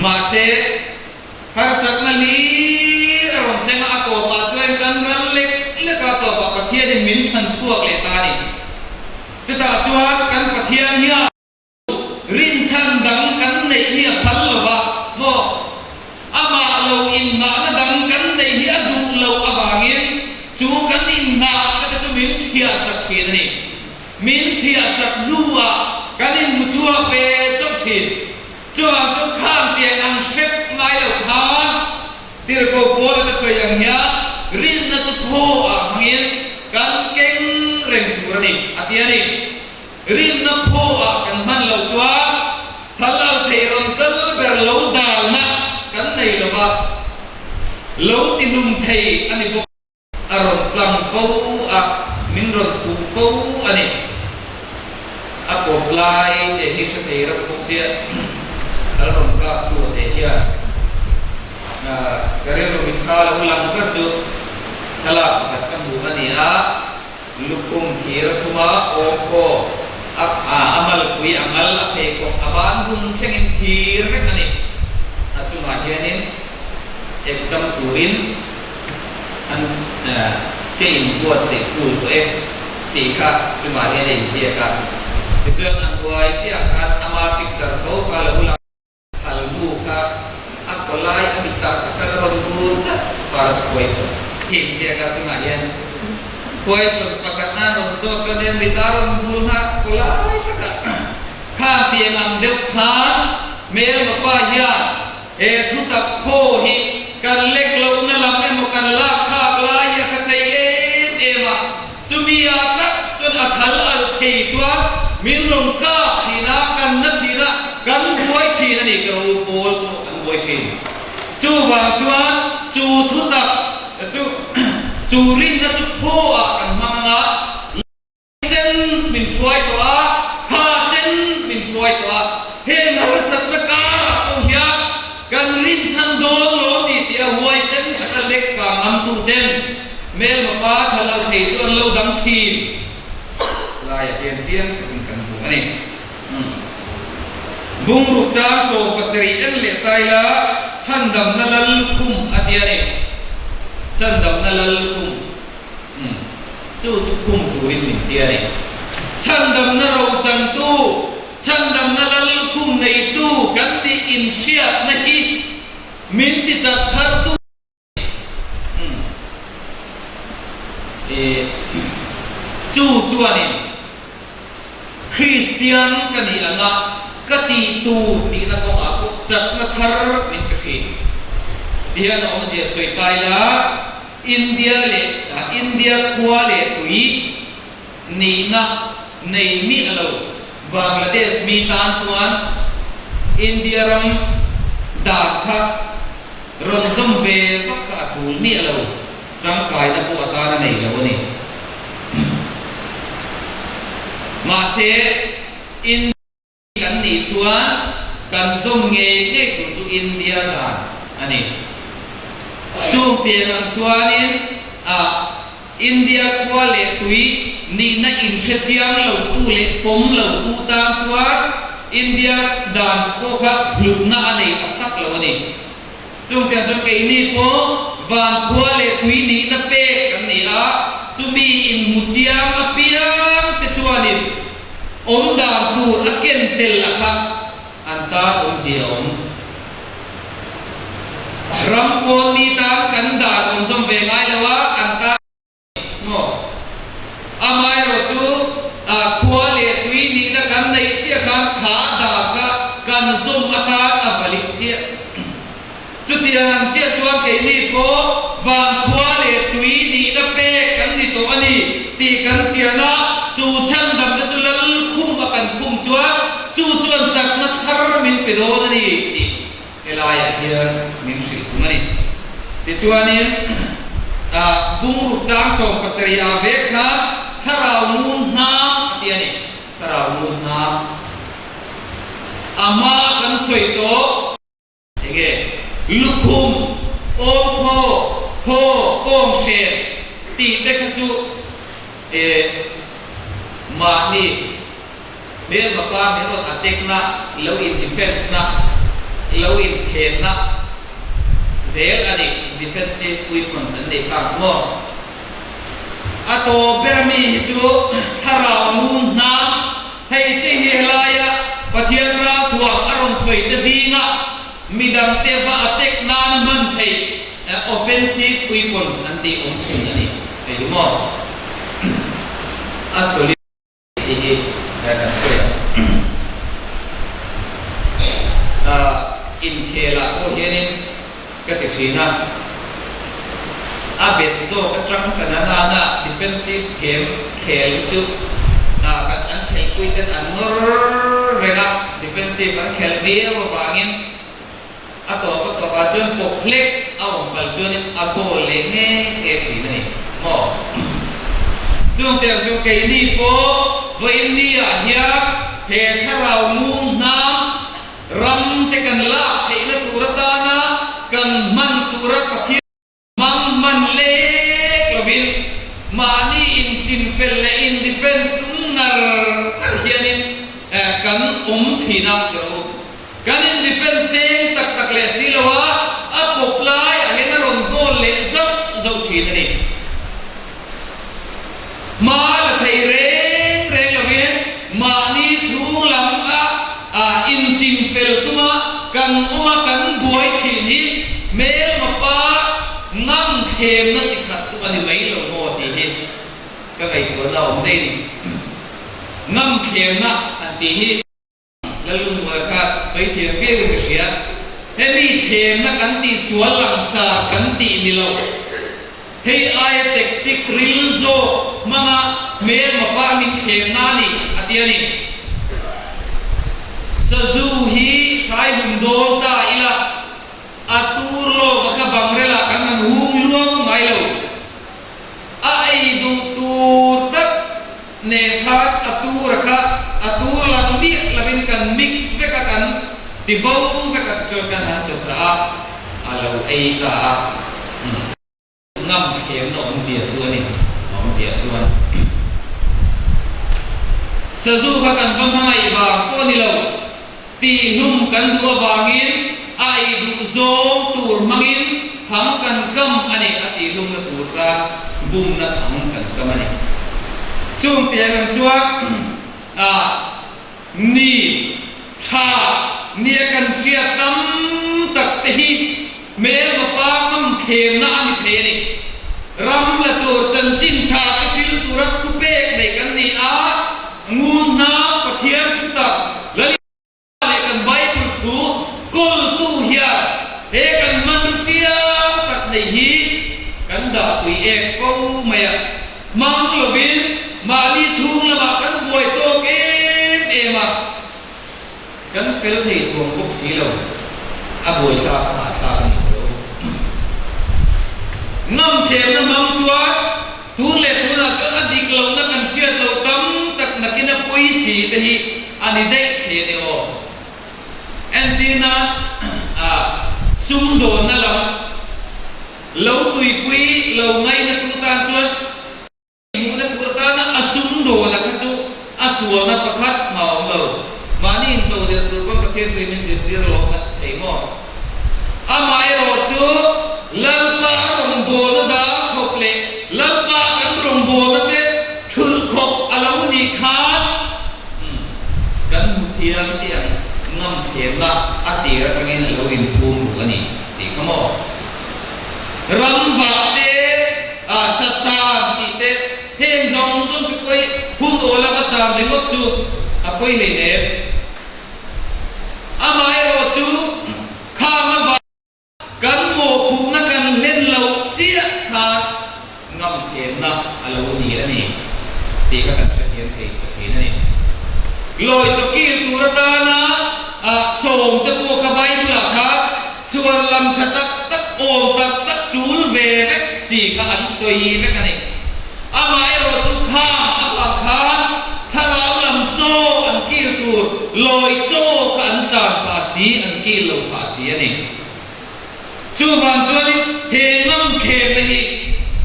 Mahse, harsatna hlir a rawn thleng a, a tawpah chuan kan ral lek lek a, tawpah Pathianin min chhan chhuak leh ta a ni. Chutah chuan kan Pathian hian. Rinchhan dang kan neih hi a phal lo va maw? Amah lo inngahna dang kan neih hi a duh loh avangin chu kan inngahna te chu min thiahsak thin a ni. Min thiahsak hnuah kan inhmu chhuak ve chawp thin. Chuvang chu khang tiang ang hrep ngai lo khan Tirhkoh Paula ka sawi ang hian rinna chu phaw ah hmangin kan keng reng tur a ni, a ti a ni. Rinna phaw-ah kan hman loh chuan thal al thei rawn kal ber lo dalna kan nei lo va, lo tihlum thei a ni bawk. A rawn tlang fo a, min rawn khuh fo a ni. A kawp lai te hi hre thei reuh bawk sia, thal rawn kap tu a te hian ka rilru mitthla lo lang ber chu thlalak pakhat ka hmu a ni a. Lukhum thir a khum a, awm pawh a a malpui a ngal a pheikhawk a ban hun thlengin thir vek a ni. A chungah hianin exam turin an ke inbuatsaih ful tawh e tih kha chungah hian a inziak a. Tichuan a hnuai chiah khan ama picture tho kha lo lang. Thalmu kha a kaw lai a mitah ka kal rawn bur chat first question. Khi inziak a chungah hian question pakhat nan rawn zawt chuan hian mitah rawn bur ngha kaw lai takah khan tiang ang deuh khan hmelma pa hian he thutak phaw hi kan lek lohna lam emaw kan lak thlak lai hi a hre thei em em a. Chumi ah tak chuan a thal alh thei chuan min rawn kap thin a, kan na thin a, kan buai thin a ni, ka ro pawl pawh kan buai thin. Chuvang chuan chu thutak chu chu rinna chu phaw ah kan hmang ang a, lei chen min hruai tawh a, kha chen min hruai tawh a, heng harsatna karah pawh hian kan rinchhan dawn lo ni tih a huaisen taka lek kang ngamtu ten Hmelma pa thla lo thei chu an lo dang thin laiah hian chiang takin kan hmu a ni. Bungruk chang 70 en leh tai la chhandamna lal lukhum a ti a ni. Chhandamna lal lukhum chu chu khum turin min ti a ni. Chhandamna rochangtu, chhandamna lal lukhum neitu kan tih inhriatna hi min ti chat thartu. Chu chuanin Kristian ka nih anga ka tih tur tihna kawngah pawh chakna thar min pe thin. Tihian a awmzia sawi ta ila, India leh India khua leh tui nihna nei miah lo Bangladesh mi tan chuan India ram dan kha rawn zawm ve vak kha a tul miah lo, tangkaina pawh a tan a nei lo a ni. Mahse, India. chuan kan zawm ngei ngei tur chu India dan a ni. Chung pian ang chuanin a India khua leh tui nihna inhre chiang lotu leh pawm lotu tan chuan India dan pawh kha hlutna a nei tak tak lo a ni. Chung tiang chuan keini pawh van khua leh tui nihna pek kan ni a, chumi inhmu chiang apiang te chuanin awm dan tur a ken tel a kha an tan awmzia a awm. Ram pawn mi tan kan dan awm zawm ve ngai lo a, an tan. Maw? Amaherawh chu khua leh tui nihna kan neih chiah khan kha dan kha kan zawm atan a valik chiah. Chutiang ang chiah chuan keini pawh van khua leh tui nihna pek kan ni tawh a ni tih kan chian a, chu chhandamna chu lal khum a kan khum chuan chu chuan chakna thar min pe dawn a ni tih Helaiah hian min hrilh tum a ni. Tichuanin, bungruk tlang 17 ah vek khan thlarau ngun hnam a ti a ni. Thlarau ngun hnam. A hma kan sawi tawh. Enge? Lukhum, awmkhaw, khaw, kawnghren tih te kha chu mahni. Hmelma pa min rawn attack na, lo in defense na, lo in phen na zel a ni, defensive weapons an nei phak maw? A tawp ber mi hi chu thlarau ngun hnam, hei chi hi helaia Pathian ralthuam a rawn sawi te zinga midang te va attack nana hman theih offensive weapons an tih awm chhun a ni, hei hi maw? A solid. Tih hi kan sawi ang. Inkhelah pawh hianin ka ti thin a, a bet zawk atang kan a nana defensive game khel hi chu kan an khelpui ten an nawr reng a, defensive an khelh viau avangin a tawp a tawpah chuan pawp hlek a awm pal chuanin a goal leh nge nge thin a ni maw? Chung te ang chu keini pawh vawiin ah hian he thlarau ngun hnam ram te kan lak theihna tur atana kan hman tura Pathian Hmang hman lek lovin mahni inchinfel leh in-defence tum ngar ngar hianin kan awm thin a ti rawh u. Kan in-defence seng tak tak leh si lo a, a pawp laiah hian a rawn goal leh zauh zauh thin a ni. Hma la thei reng reng lovin mahni chhung lam a inchinfel tuma kan awm a kan buai thin hi hmelma pa ngam thlemna chi khat chu a ni mai lo maw tih hi ka ngaihtuahna a awm daih a ni. Ngam thlemna han tih hi. Lalunmual kha sawi thiam viau in ka hria. Hemi thlemna kan tih sual langsar kan tih ni lo. Hei aia tactic ril zawk hmanga hmelma pa min thlemna a ni, a ti a ni. Sazu hi hrai hlum dawn ta ila, a tur lawk a kha bangrel ah kan han hung luang ngai lo. A ei duh tur tak nen khan a tur a kha a tur lang miah lovin kan mix vek a, kan ti bo vek a tichuan kan han chawchah a, a lo ei ta a. Ngam thlemna awmzia chu a ni, a awmzia chuan Sazu kha kan va hmangaih vang pawh a ni lo, tihhlum kan duh avangin a ei duh zawng tur hmangin thang kan kam a ni, a tihhlumna tur tan bumna thang kan kam a ni. Chung tiang ang chuan a ni tha nia kan hriat tam tak te hi hmelma pa ngam thlemna a ni thei a ni. Ram la tur chanchin tha te hril tura thupek nei kan ni a, ngun hna Pathian thutak Lal leh kan Bible thu kawltu hian he kan hman hriam tak nei hi kan dah tui ek fo mai a, hmang lovin mahni chhung lamah kan buai tawk em em a, kan fel thei chuang bawk si lo, a buaithlak a hahthlak a ni tawh. Ngam thlemna hmang chuan tun leh tunah chuan a dik lohna kan hriat loh tam tak nakin a pawi si te hi a ni daih thei a ni aw. Entirnan, sumdawnna lam lo tuipui lo ngaina tu tan chuan hmuhna tur atana a sumdawna kha chu a sualna pakhat mah a awm lo. Mahni intodelh tur pawn Pathian tui min zirtir lo khat thei maw? Amaherawh chu Lalpa rawngbawlna dang khawp leh Lalpa kan rawngbawlna te thulh khawp a lo nih khan kan hmu thiam chi ang ngam thlemna a tir atangin a lo inphum ru a ni tih kha maw? Ram vah te, sa chan tih te, heng zawng zawng te pawi hun awl a va chan ringawt chu a pawi hleinem. Amaherawh chu khang a vah kan mawhphurhna kan hlen loh chiah khan ngam thlemna a lo ni a ni tih kha kan hrethiam thei ta thin a ni. Lawi chawkil tur atana sawm te pawh kha Bible-ah khan chuan lam tha tak tak awm tak tak tul ve vek si kha an sawi vek a ni. Amaherawh chu khang avang khan thlarau lam chaw an kil tur lawi chaw kha an chan phah si, an kil lo phah si a ni. Chuvang chuanin he ngamkhelna hi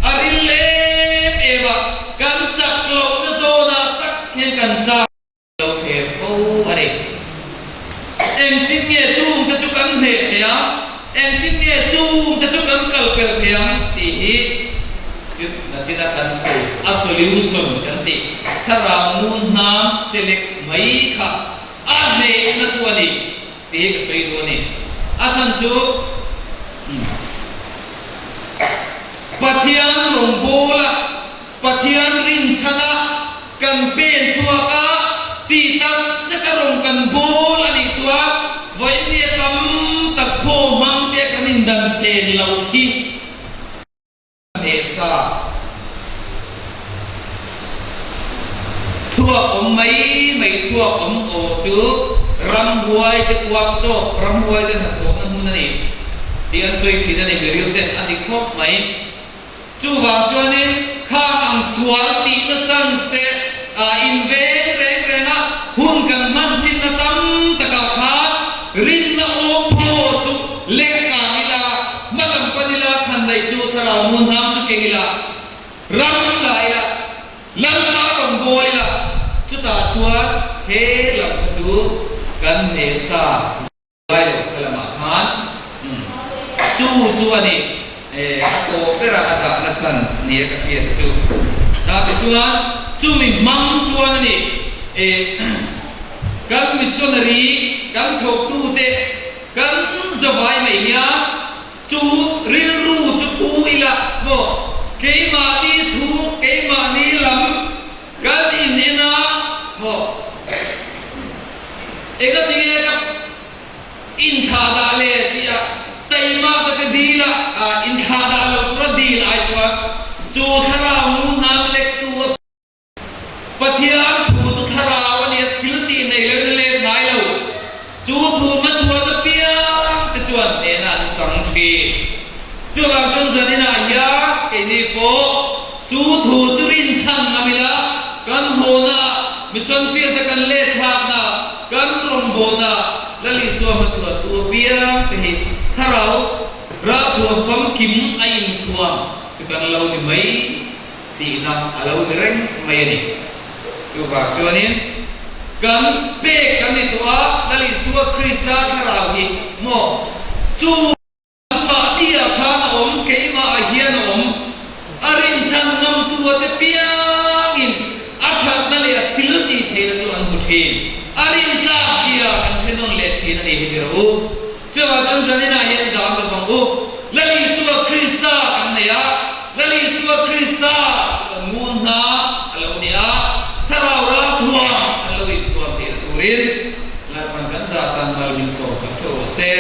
a ril em em a, kan chak lohna zawnah tak hian kan chak lo thlem fo a ni. Engtin nge chungte chu kan hneh thei ang, engtin nge chungte chu kan kal pel thei ang tih hi chu nachina kan sawi a solution kan tih thlarau ngun hnam chelek mai kha a hnehna chu a ni. Tih hi ka sawi duh a ni. A chhan chu Pathian rawngbawla, Pathian rinchhana kan pen chhuak a, tih tak cheka rawn kan bawl a nih chuan vawiinnia tam tak phaw hmang te kan indan sen lo khi. Hnehsa Thuak awm mai mai thuak awm aw chu ramhuai te workshop, ramhuai te hnathawhna hmun a ni tih an sawi thin a ni miril ten a dik khawp mai. Chuvang chuanin khang ang sual tihna chance te inveng reng reng a hun kan hman thinna tam takah khan rinna aw phaw chu lek kang ila, Hma lam pan ila, khandaih chu thlarau mu hnam chu keng ila, ram la ila, Lalpa rawn bawl ila, chutah chuan he lam kha chu kan hnehsa zai lo kha lamah khan chu chu a ni a tawp bera a dahna chhan nia ka hriat chu. Tah tichuan chumi hmang chuan a ni kan missionary kan thawktute Kan zavai mai hian chu rilru chu pu ila maw? Keimahni chhung, keimahni lam kan in en a maw? Engatinge ka inthlah dah le tih a taima ka te dil a, inthlah dah lo tura dil ai chuan chu thlarau nu hnam lektu a Pathian thu chu thlarau a nia, thil tih nei loin a let ngai lo. Chu thu hmachhuan apiang te chuan hnehna an chang thin. Chuvang chuan zaninah hian keini pawh chu thu chu rinchhan ngam ila, kan hawhnaah, mission field te kan let thlaknaah, kan rawngbawlnaah Lal Isua hmachhuan tu apiang te hi thlarau ralthuam famkim a inthuam chu kan lo ni mai. Tihna a lo ni reng mai a ni. Chuvang chuanin kan pek kan ni tawh a, Lal Isua Krista thlarau hi maw chu kan mahniah khan a awm, keimahah hian a awm, a rinchhan ngamtu a te piangin a thatna leh a thil tih theihna chu an hmu thin. A rintlak zia kan hre nawn leh thin a ni hi tirh u. Chuvang chuan zaninah hian zam lo vang u. Lal Isua Krista kan nei a, Lal Isua Krista chu kan ngun hna a lo ni a, thlarau ral thuam kan lo inthuam theihna turin Lalpan kan zah tan mal min sawmsak theuh rawh se.